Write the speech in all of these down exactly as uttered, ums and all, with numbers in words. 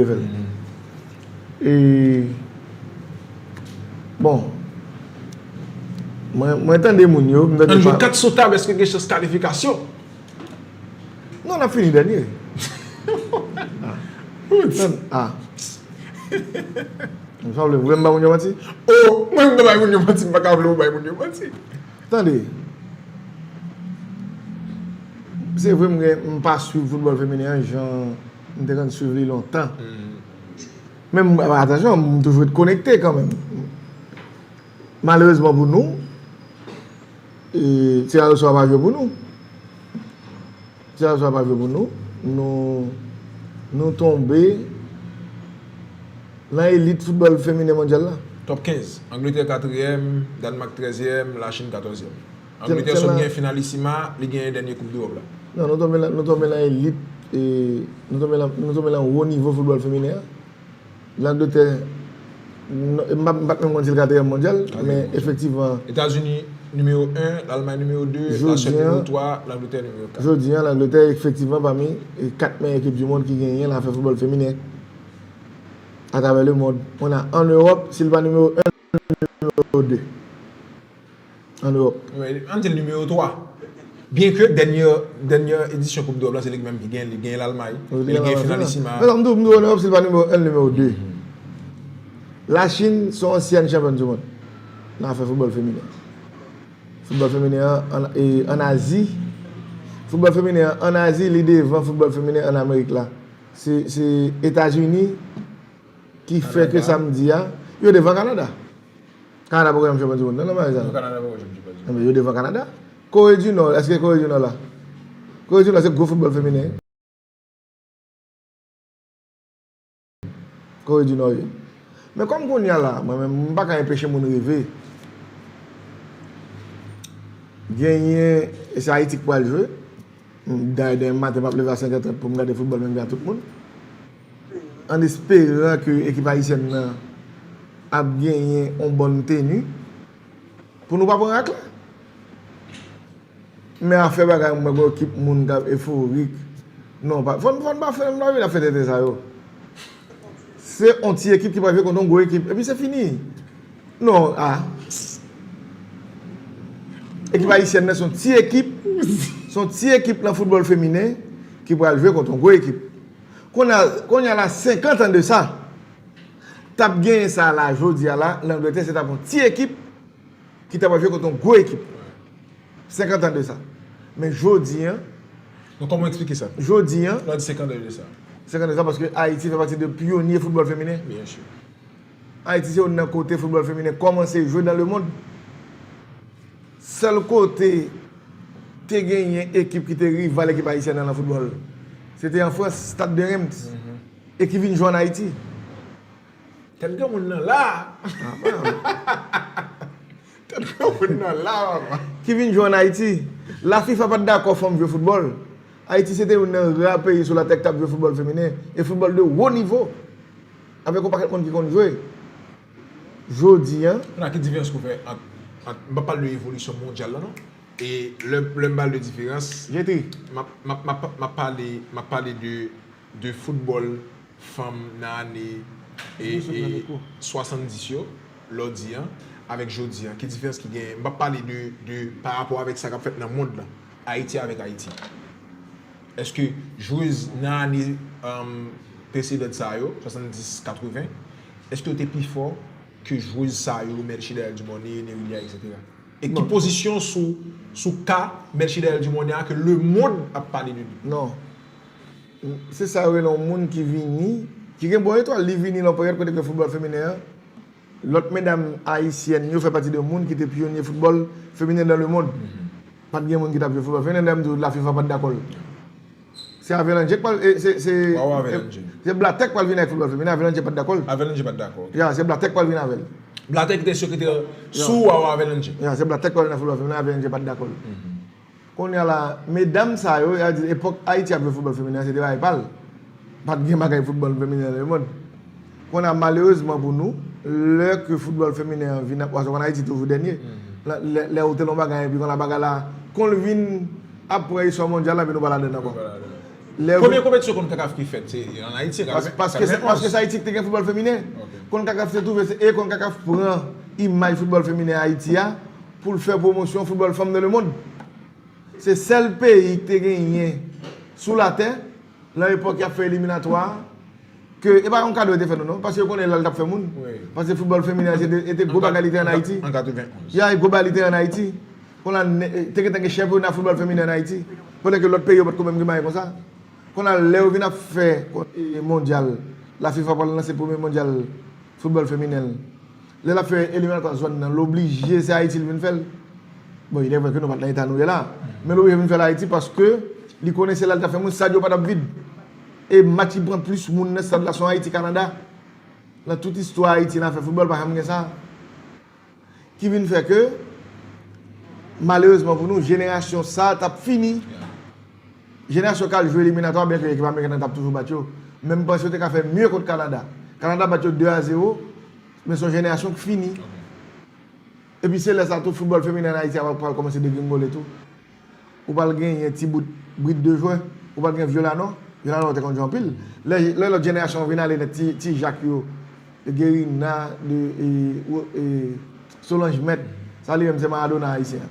fè l. E, bon, mwen, mwen tande moun yo, m tande N jwe pa- kat sou tab, èske gen chans kalifikasyon? Non, n ap fini dènye. Ah. Non, ah. M sanble vre m ba moun yo manti? Oh, mwen m bay moun yo manti, m pa ka vle ou bay moun yo manti. Tande. Se vre m gen, m pa swiv foutbòl feminen an jan m te konn swiv li lontan. Men m, atansyon, m toujou ret konekte kanmenm. Malerezman pou nou, e, tiraje osò a pa jwe pou nou. Tiraje osò a pa jwe pou nou. Nou, nou tonbe nan elit foutbòl feminen mondyal la. Top kenz. Angletè katriyèm, Dànmak trèzyèm, Lachin katòzyèm. Angletè sot gen finalisima, li genyen dènye koup dewòp la. Non, nou tonbe nan, nou tonbe nan elit, e, nou tonbe nan, nou tonbe nan wo nivo foutbòl feminen an. Langletè, non, m pa, m pa t menm konn si l katriyèm mondyal, men efektivman. Etazini nimewo en, Lalmay nimewo de, Laswèd nimewo twa, Langletè nimewo kat. Jodi an, Langletè efektivman pami, e, kat meyè ekip di mond ki genyen nan afè foutbòl feminen atravè lemonn. On a an Ewòp, si l pa nimewo en, nimewo de. An Ewòp. Wi, ann di l nimewo twa. Byenke dènye, dènye edisyon Koup dewòp la, se li menm ki gen, li gen Lalmay, li gen finalisima. Men non, m di w, m di w an Ewòp, se li pa nimewo en, nimewo de. Lachin se yon ansyèn chanpyòn di mond nan afè foutbòl feminen. Foutbòl feminen an, an, e, an Azi. Foutbòl feminen an, an Azi, li devan foutbòl feminen an Amerik la. Se, se Etazini ki fè ke sa m di a, yo devan Kanada. Kanada poko janm chanpyon di mond, non, non, Marie-Jeanne? Non, Kanada poko janm chanpyon di mond. Enben, yo devan Kanada. Kore di Nò, èske Kore di Nò la? Kore di Nò se gwo foutbòl feminen. Kore di Nò ye. Men kòm kounye a la, mwen menm, m pa ka enpeche moun reve. Genyen, e se Ayiti k pral jwe. Dayè, demen maten, m ap leve a senk è trant pou m gade foutbòl menm jan ak tout moun. An esperan ke ekip ayisyèn nan ap genyen yon bòn teni pou nou pa pran rakle. Men afè bagay, mwen wè gon ekip moun k ap eforik. Non, pa, fò n, fò n pa fè, n pa vin ap fè tenten sa yo. Se yon ti ekip ki pral jwe kont yon gwo ekip. Epi se fini. Non, a. Ekip ayisyèn nan se yon ti ekip. Se yon ti ekip nan foutbòl feminen ki pral jwe kont yon gwo ekip. Kounye a, kounye a la, senkant an de sa, t ap genyen sa la, jodi a la, Langletè se t ap yon ti ekip ki t ap jwe kont yon gwo ekip. Senkant an de sa. Men jodi an, Donk, kòman w eksplike sa? Jodi an, Lè w di senkant an de sa. Senkant an de sa, paske Ayiti fè pati de pyonye foutbòl feminen. Byen si. Ayiti se youn nan kote foutbòl feminen kòmanse jwe nan lemonn. Sèl kote te genyen ekip ki te rival ekip ayisyèn nan, nan foutbòl, se te an Frans, Stade de Reims, e ki vin jwe ann Ayiti. Tèt granmoun nan la. Tèt granmoun nan la, papa. Ki vin jwe ann Ayiti. La fifa pa t dakò fanm jwe foutbòl. Ayiti se te youn nan ra peyi sou latè ki t ap jwe foutbòl feminen e foutbòl de wo nivo. Avèk yon pakèt moun ki konn jwe. Jodi an. Kounye a, ki diferans ke w fè ant, ant, m p ap pale de evolisyon mondyal la, non. E lè, lè m pale de diferans, Jetri. M ap, m ap, m ap, m ap pale, m ap pale de, de foutbòl fanm nan ane, e, e, swasanndis yo, lè w di an, avèk jodi an. Ki diferans ki genyen? M p ap pale de, de, pa rapò avèk sa k ap fèt nan mond lan. Ayiti avèk Ayiti. Èske jwez nan ane, um, presedan sa yo, swasanndis, katreven, èske yo te pi fò ke jwez sa yo, Melchie Daniel Dumornay, Nerilia, etsetera? E ki pozisyon sou, sou ka Melchie Daniel Dumornay a ke lemonn ap pale de li? Non. Se sa yo rele yon moun ki vini, ki gen bon etwal, li vini nan yon peryòd kote ke foutbòl feminen an, lòt medam ayisyèn yo fè pati de moun ki te pyonye foutbòl feminen nan lemonn. Pa t gen moun ki t ap jwe foutbòl feminen, lè m di w la fifa pa t dakò l. Se Avelange k pral, e, se, se, Wawa Avelange. Se Blatek k pral vin avèk foutbòl feminen, Avelange pa t dakò l. Avelange pa t dakò, ok. Ya, se Blatek k pral vin avè l. Blatek ki te sekretè sou Wawa Avelange. Ya, se Blatek k pral vin avèk foutbòl feminen, Avelange pa t dakò l. Kounye a la, medam sa yo, y a di epòk Ayiti ap jwe foutbòl feminen an, se te bagay pa l. Pa t gen bagay foutbòl feminen nan lemonn. Kounye a, malerezman pou nou, lè ke foutbòl feminen an vin ap, paske konn Ayiti toujou dènye. Lè, lè, lè ou te nan yon bagay, epi kounye a bagay la, konn l vin ap pran istwa mondyal la, epi nou pa ladann ankò. Nou pa ladann. Premye konpetisyon CONCACAF ki fèt, se ann Ayiti, paske se Ayiti ki te gen foutbòl feminen. CONCACAF te twouve se e CONCACAF pran imaj foutbòl feminen Ayiti a pou l fè pwomosyon foutbòl fanm nan lemonn. Se sèl peyi ki te genyen sou latè, nan epòk y ap fè eliminatwa a, ke e pa yon kado yo te fè nou non, paske yo konnen lè l t ap fè moun. Paske foutbòl feminen an se te, e te gwo bagay li te ann Ayiti. Ya, e gwo bagay li te ann Ayiti. Kounye a te gentan gen chanpyona foutbòl feminen ann Ayiti. Pandan ke lòt peyi yo pa t ko menm gen bagay konsa. Kounye a lè yo vin ap fè, e, mondyal, la FIFA pral lanse premye mondyal foutbòl feminen. Lè l ap fè eliminatwa zòn nan, l oblije se Ayiti l vin fè l. Bon, il est vrai que nou pa t nan eta nou ye la, men l oblije vin fè l Ayiti paske li konnen se la l t ap fè moun, stad yo pa t ap vid. E match ki pran plis moun nan stad la se yon Ayiti Kanada. Nan tout istwa Ayiti nan afè foutbòl, pa janm gen sa. Ki vin fè ke, malerezman pou nou, jenerasyon sa a t ap fini. Jenerasyon k al jwe eliminatwa, byen ke ekip ameriken an t ap toujou bat yo, men m panse yo te ka fè mye kont Kanada. Kanada bat yo de a zewo, men se yon jenerasyon k fini. Epi se lè sa tou foutbòl feminen ann Ayiti a pral kòmanse degringole tou. Ou pral genyen ti bout brit de jwè, ou pral gen Violanò, Violanò te konn jwe anpil. Lè, lè lòt jenerasyon an vin ale nèt, ti, ti Jak yo, de Gerina, de, e, e, Solange Mèt, sa li menm se Maradona ayisyen an.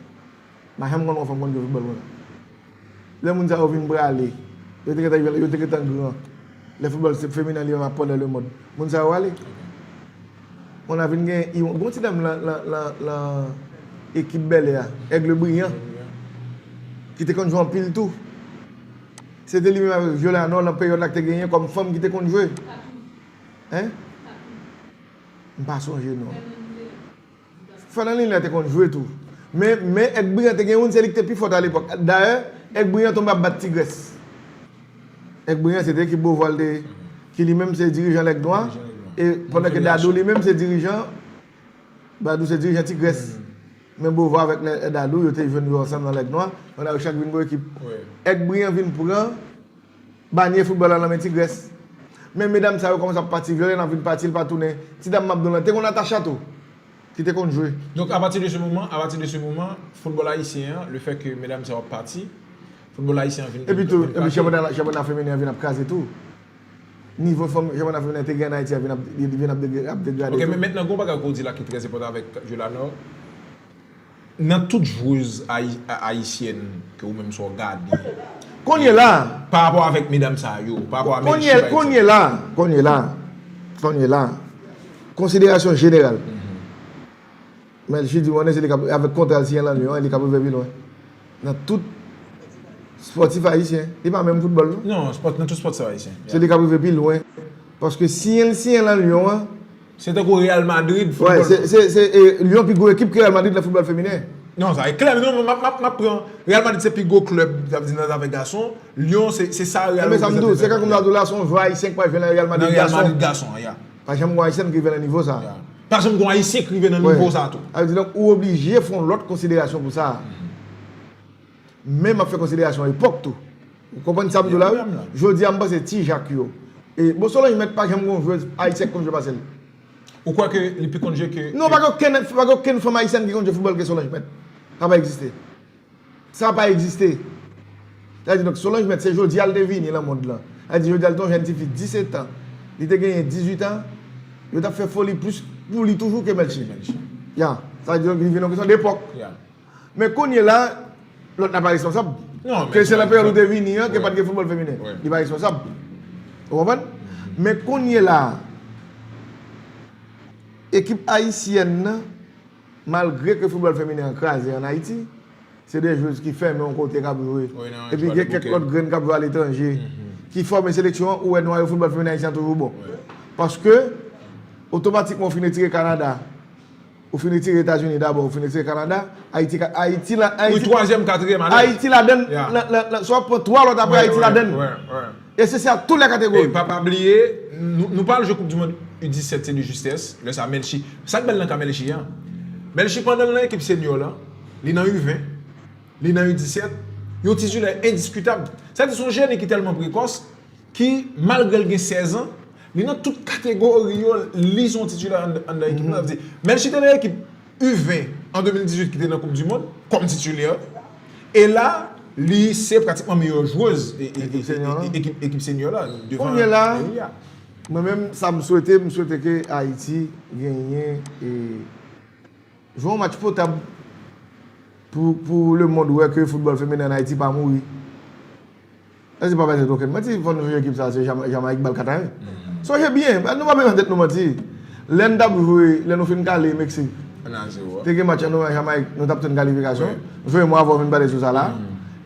M pa janm konn wè yon fanm konn jwe foutbòl konsa. Lè moun sa yo vin prale, yo te gentan, yo te gentan gran. Lè foutbòl feminen li menm ap pòdè lemonn. Moun sa yo ale. Moun a vin gen, gon ti dam lan, lan, lan, lan ekip Bèlè a, Aigle Brillant, ki te konn jwe anpil tou. Se te li menm avèk Violanò nan peryòd la ki te genyen kòm fanm ki te konn jwe. Hein? M pa sonje non. Fernand Lindley te konn jwe tou. Men, men Aigle Brillant te gen youn, se li ki te pi fò alepòk. Dayè, Aigle Brillant tonbe ap bat Tigrès. Aigle Brillant se te ekip Beauvoir l te, ki li menm se dirijan Lèg Nwa, e pandan ke Dadou li menm se dirijan, Dadou se dirijan Tigrès. Men Beauvoir avèk Dadou, yo te jwenn yo ansanm nan Lèg Nwa, pandan yo chak vin gon ekip. Aigle Brillant vin pran banye foutbòl la nan men Tigrès. Men medam sa yo kòmanse ap pati, Violèna vin pati, li pa tounen. Ti dam m ap di w lan, te gon Natacha tou, ki te konn jwe. Donk, apati de se moman, apati de se moman, foutbòl ayisyen an, le fè ke medam sa yo ap pati, foutbòl ayisyen an vin, epi tou, vin epi chanpyona, chanpyona feminen an vin ap kraze tou. Nivo fanm, chanpyona feminen te gen ann Ayiti a vin ap, vin ap degre-, ap degrade tou. Ok, men mentnan, gon bagay ke w di la ki trè enpòtan avèk Violanò. Nan tout jwez ayi-, a-, ayisyèn ke ou menm sa w gade, kounye la, pa rapò avèk medam sa yo, pa rapò a Melchie, pa egzanp. Kounye la, kounye la, kounye la, konsiderasyon jeneral. Melchie Dumornay, se li k ap, avèk kontra l siyen lan Lyon an, li k ap rive pi lwen. Nan tout spòtif ayisyen, li pa menm foutbòl non. Non, spòt, nan tout spòtif ayisyen. Se li k ap rive pi lwen. Paske siyen l siyen lan Lyon an, se tankou Real Madrid, foutbòl. Wè, se, se, se, e, Lyon pi gwo ekip ke Real Madrid nan foutbòl feminen. Non, sa e klè, non, m ap, m ap, m ap pran. Real Madrid se pi gwo klèb, sa vle di nan zafè gason. Lyon, se, se sa Real reprezante. Men sa m di w, se kankou m ta di w la, se yon jwè ayisyen ki pral jwe nan Real Madrid gason. Nan Real Madrid gason, ya. Pa janm gen ayisyen ki rive nan nivo sa. Ya. Pa janm gen ayisyen ki rive nan nivo sa tou. Sa vle di, donk, ou oblije fè yon lòt konsiderasyon pou sa. Men m ap fè konsiderasyon epòk tou. Ou konprann sa m di w la wi? Jodi a, m panse Ti Jak yo. E, bon, Solange Mèt pa janm gen yon jwèz ayisyèn ki konn jwe pase l. Ou kwè ke li pi konn jwe ke... Non, pa gen okenn, pa gen okenn fanm ayisyèn ki konn jwe foutbòl ke Solange Mèt. Sa pa egziste. Sa pa egziste. Sa vle di, donk, Solange Mèt, se jodi a l te vini nan mond lan. Sa vle di, jodi a l te yon jèn tifi disèt an. Li te genyen dizuit an. Yo t ap fè foli plis pou li toujou ke Melchie. Ya. Sa vle di, donk, li vin yon kesyon depòk. Ya. Men kounye la, lòt la pa responsab. Non, men ke se nan peryòd ou te vini an, ke pa t gen foutbòl feminen. Li pa responsab. Ou konprann? Men kounye la, ekip ayisyèn nan, malgre ke foutbòl feminen an kraze ann Ayiti, se de jwez ki fèmen yon kote k ap jwe. Epi gen kèk lòt grenn k ap jwe aletranje, ki fòme seleksyon an, ou wè nwayo foutbòl feminen ayisyen an toujou bon. Paske, otomatikman, ou fin retire Kanada, ou fin retire Etazini dabò, ou fin retire Kanada, Ayiti ka, Ayiti la, Ayiti, wi, twazyèm, katriyèm, alèz. Ayiti ladann, nan, nan, nan, si w ap pran twa lòt apre Ayiti ladann. E se, se a tou lè kategori. E pa, pa bliye, nou, nou pral jwe Koup di Mond U disèt, se de justès. Lè sa, Melchie. Sa k bèl nan ka Melchie an? Melchie, pandan l nan ekip senyò lan, li nan U ven, li nan U disèt, yon titilè endiskitab. Sa vle di, se yon jeni ki tèlman prekòs, ki, malgre l gen sèz an, li nan tout kategori yo, li se yon titilè ann-, anndan ekip lan. Sa vle di, Melchie te nan ekip U ven an de mil dizuit ki te nan Koup di Mond, kòm titilè. E la, Li se pratikman meyè jwez e- e- Ekip e- senior e- lan. e- ekip, ekip senior la devan Kounye la, peyi a. Mwen menm, sa m swete, m swete ke Ayiti genyen e, jwe yon match potab pou, pou lemonn wè ke foutbòl feminen ann Ayiti pa mouri. Èske pa bay tèt okenn manti, fò nou sonje ekip sa a se Jama- Jamayik ba l kat a yen. Sonje byen, nou pa bay tèt nou manti. Lè n t ap jwe, lè nou fin kale Meksik, te gen match an nou a Jamayik, nou t ap tann kalifikasyon. Wi. Joye, mwen avè w vin pale sou sa la.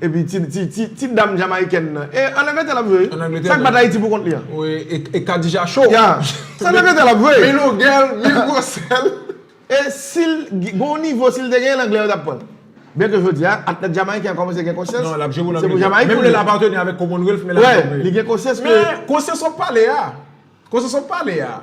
Epi ti, ti, ti, ti dam jamayikèn nan. E ann Angletè l ap jwe. Ann Angletè, sa k bat Ayiti pou kont li an. Wi, e, e Khadija Cho. Ya. Se ann Angletè l ap jwe. Mil ogèl, mil gwosèl. E si l gen yon nivo, si l te genyen l, Anglè yo t ap pran l. Byen ke jodi a, atlèt jamayiken an kòmanse gen konsyans. Non, l ap jwe pou Langlete. Se pou Jamayik. Menm lè l apateni avèk Commonwealth, men l ap jwe. Li gen konsyans ke. Men konsyans w ap pale a. Konsyans w ap pale a.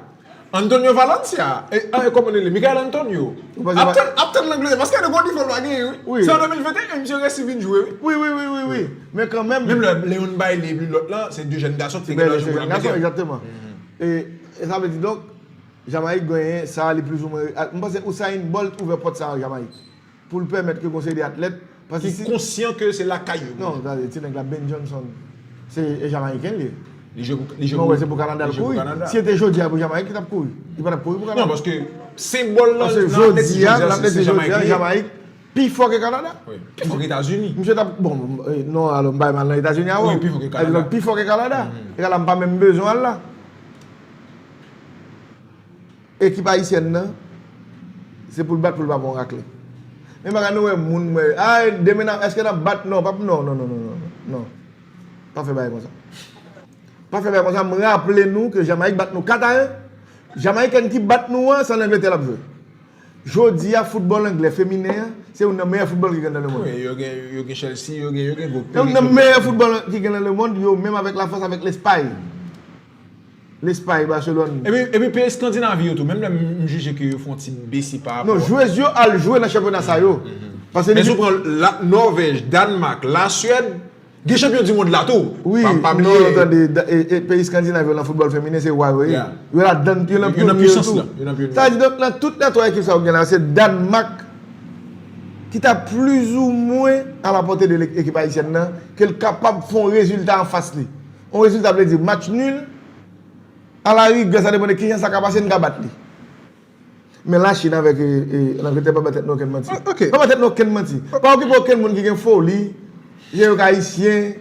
Antonio Valencia, e, e, kòman li rele? Michail Antonio. Ap tann, ap tann Langlete, paske li gen yon nivo l pa genyen, wi. Se an de mil venteyen, misye resi vin jwe, wi. Wi, wi, wi, wi, wi. Men kanmenm. Menm lè Leon Bailey, epi lòt la, se de jèn gason ki te gen laj pou Langlete. Egzakteman. E, e sa vle di, donk, Jamayik genyen sa, li plizoumwen, a, m panse Usain Bolt ouvè pòt sa a Jamayik. Pou l pèmèt ke gon seri de atlèt, paske ki si konsyan ke se lakay yo. Non, gade, ti nèg la, Ben Johnson, se, e Jamayiken li ye. Li jwe pou, li jwe pou, se pou Kanada l kouri. Si se te jodi a pou Jamayik, li t ap kouri. Li pa t ap kouri pou Kanada. Non, paske senbòl nan, nan atletis jodi a, l ap leve jodi a, Jamayik pi fò ke Kanada. Wi, pi fò ke Etazini. Misye t ap, bon, e, non, alò, m bay mal nan Etazini a, wi, pi fò ke Kanada. Pi fò ke Kanada. E la, m pa menm bezwen al la. Ekip ayisyèn nan, se pou l bat pou l pa pran yon rakle. Men bagay nou wè moun, mwen, a, demen n ap, èske n ap bat? Non, p ap, non, non, non, non, non, non. Pa fè bagay konsa. Pa fè bagay konsa. M raple nou ke Jamayik bat nou kat a yen. Jamayikèn ki bat nou an, se ann Angletè l ap jwe. Jodi a, foutbòl anglè feminen an, se youn nan meyè foutbòl ki gen nan lemonn. Wi, yo gen, yo gen Chelsea, yo gen, yo gen gwo peyi. Se youn nan meyè foutbòl ki gen nan lemonn, yo menm avèk Lafrans, avèk Lespay. Lespay, Baselòn. Epi, epi peyi Eskandinav yo tou, menm lè m, m jije ke yo fè yon ti besi pa rapò. Non, jwez yo al jwe nan chanpyona sa yo. Paske men si w pran la, Nòvèj, Dànmak, Laswèd, gen chanpyon di mond la tou. Wi, pa, pa bliye. Non, tande, e, e, peyi Eskandinav yo nan foutbòl feminen, se wa yo ye. Yo ladan, yo nan pyonye yo tou. Sa vle di, donk, nan tout lè twa ekip sa yo gen la, se Dànmak ki ta plizoumwen a la pòte de ekip ayisyèn nan, ke l kapab fè yon rezilta anfas li. Yon rezilta vle di match nil, a la rigè, sa depann de kijan sa ka pase, n ka bat li. Men Lachin avèk, e, e, Langletè pa bay tèt nou okenn manti. Pa bay tèt nou okenn manti. Pa okipe okenn moun ki gen foli, je yo ka ayisyen,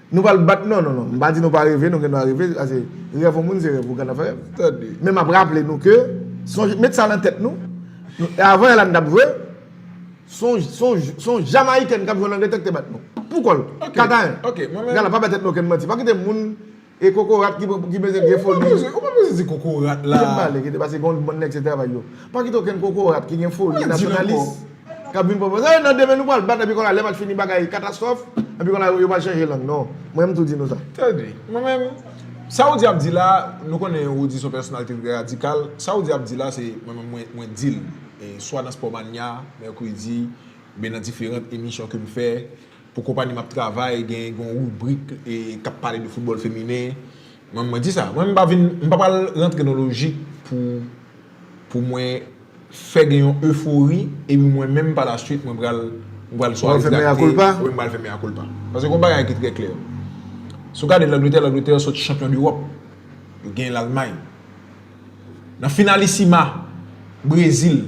nou pral bat, non, non, non. M pa di nou pa reve, nou gen dwa reve, paske rèv yon moun se rèv, ou gad nan fè rèv. Men m ap raple nou ke, sonje, met sa nan tèt nou, nou, e avan yè la n t ap jwe, se yon, se yon, se yon Jamayiken k ap jwe Langletè ki te bat nou. Pou kòl, kat a yen. Gad la, pa bay tèt nou okenn manti. Pa kite moun e kokorat ki, ki bezwen gen foli. Ou pa bezwen, ou pa bezwen di kokorat la. Kite m pale, kite, paske gen yon bann nèg se travay yo. Pa kite okenn kokorat ki gen foli, nasyonalis, k ap vin pwopoze, "Eh, nan demen nou pral bat," epi kounye a, lè match fini, bagay katastwòf, epi kounye a, yo pral chanje lang. Non, mwen, m tou di nou sa. Tande, mwen menm, sa w di ap di la, nou konnen Roody se yon pèsonalite trè radikal. Sa w di ap di la, se mwen menm, mwen, mwen di l. E swa nan Sport Mania, mèkredi, oubyen nan diferan emisyon ke m fè, pou konpayi m ap travay, gen, gen yon ribrik, e, k ap pale de foutbòl feminen. Mwen, mwen di sa. Mwen, m pa vin, m pa pral rantre nan lojik pou, pou mwen fè gen yon efori, epi mwen menm, pa la swit, mwen pral, mwen pral swa retracte, oubyen mwen pral fè mea culpa. Paske gen yon bagay ki trè klè. Si w gade Langletè, Langletè sot chanpyon Ewòp. Yo genyen Lalmay. Nan Finalissima, Brezil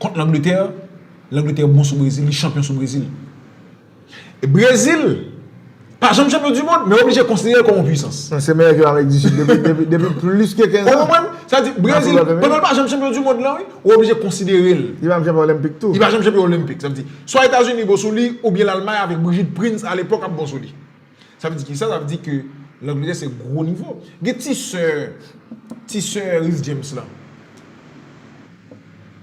kont Langletè, Langletè bon sou Brezil, li chanpyon sou Brezil. E Brezil pa janm chanpyon di mond, men w oblije konsidere l kòm yon pwisans. Non, se meyè ke Amerik di Sid depi, depi, depi plis ke kenz an. Ou konprann? Sa di, Brezil, pandan l pa janm chanpyon di mond lan, wi, ou oblije konsidere l. Li pa janm chanpyon olenpik tou. Li pa janm chanpyon olenpik. Sa vle di, swa Etazini bon sou li, oubyen Lalmay avèk Brigitte Prinz a lepòk ap bon sou li. Sa vle di kisa? Sa vle di ke Langletè se gwo nivo. Gen ti sè, ti sè Reece James lan.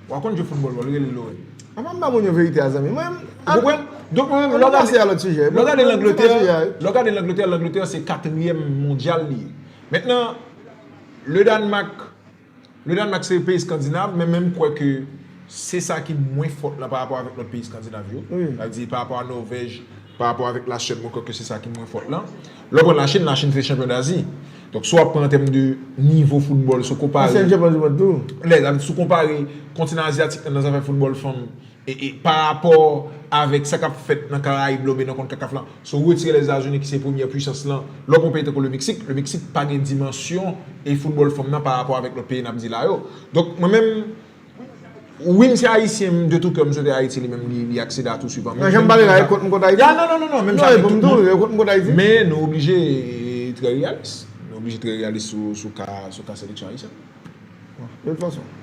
W a konn jwe foutbòl, w a rele Lorraine. Apa m ba moun yo verite a, zanmi? Mwen, ou konprann? Donk, mwen, lè w gade, pase a lòt sijè. Lè w gade Langletè, lè w gade Langletè, Langletè se katriyèm mondyal li ye. Mentnan, le Danemark, le Danemark se peyi Eskandinav, men, men m kwè ke se sa ki mwen fòt la pa rapò avèk lòt peyi Eskandinav yo. Wi. Sa vle di, pa rapò a Nòvèj, pa rapò avèk Laswèd, mwen kwè ke se sa ki mwen fòt la. Lè w pran Lachin, Lachin se chanpyon Dazi. Donk, si w ap pran an tèm de nivo foutbòl, si w konpare. Ansyen chanpyon di mond tou. Lè, si w konpare kontinan azyatik lan nan zafè foutbòl fanm, E, e pa rapò avèk sa k ap fèt nan Karayib la oubyen nan CONCACAF la, si w retire Lèzetazini ki se premyè pwisans lan, lè w konpare tankou le Mexique, le Mexique pa gen dimansyon e foutbòl fanm nan pa rapò avèk lòt peyi n ap di la yo. Donk, mwen menm, wi, m se Ayisyen, m de tout kè, m swete Ayiti li menm li, li aksede a tou swivan. Men jan m pale la, e kont m kont Ayiti? Ya, non, non, non, non, menm jan avèk tout moun. E kont m kont Ayiti? Men nou oblije trè reyalis. Nou oblije trè reyalis sou, sou ka, sou ka seleksyon ayisyèn. De tout fason.